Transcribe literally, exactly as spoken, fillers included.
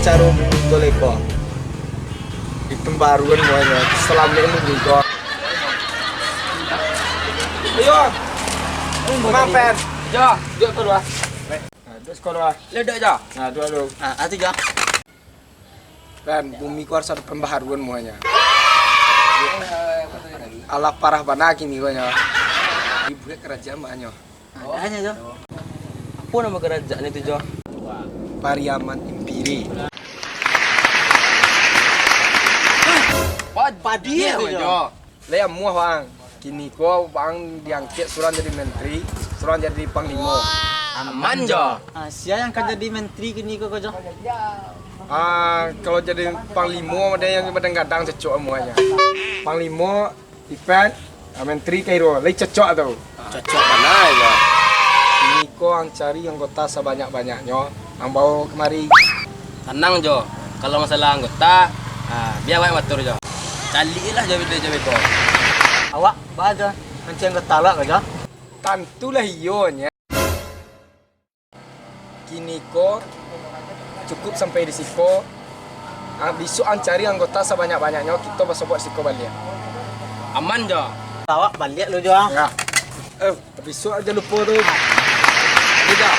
Caro Guleko. Di pambaruan muanyo. Salamaik meninggal. Ayo. Mampir. Jo, jo keluar. Nah, duduak siko lah. Ledok jo. Nah, duduak dulu. Ah, atu jo. Kan, bumi ko harus ado pambaharuan muanyo. Alah, parah bana kini ko nyo. Dibuek karajaan banyak. Adanyo jo. Apo namo karajaan itu jo? Pariaman Impiri. Padi itu jo. Lah, amuah, Bang. Kini ko, Bang, diangkek surang jadi menteri, surang jadi panglimo. Aman jo. Ah, sia yang ka jadi menteri kini ko, ko jo? Ah, kalau jadi panglimo, ado yang badan gadang cocok amuahnyo. Panglimo, Ipan, ah, menteri Kairo, lai cocok tu. Cocok bana jo. Kini ko ang cari anggota sabanyak-banyaknyo, ang bawa kemari. Tanang jo, kalau masalah anggota, ah, bia awak yang batur jo. Caliaklah jo bida jo beko. Awak baa jo, mancari anggota awak ko jo? Tantulah iyo nyo. Kini ko cukup sampai di siko. Ah, bisuak ang cari anggota sabanyak-banyaknyo, kito basobok siko baliak. Aman jo. Awak baliak lu jo, ah. Ya. Eh, bisuak aja lupo tu. Jadi jo.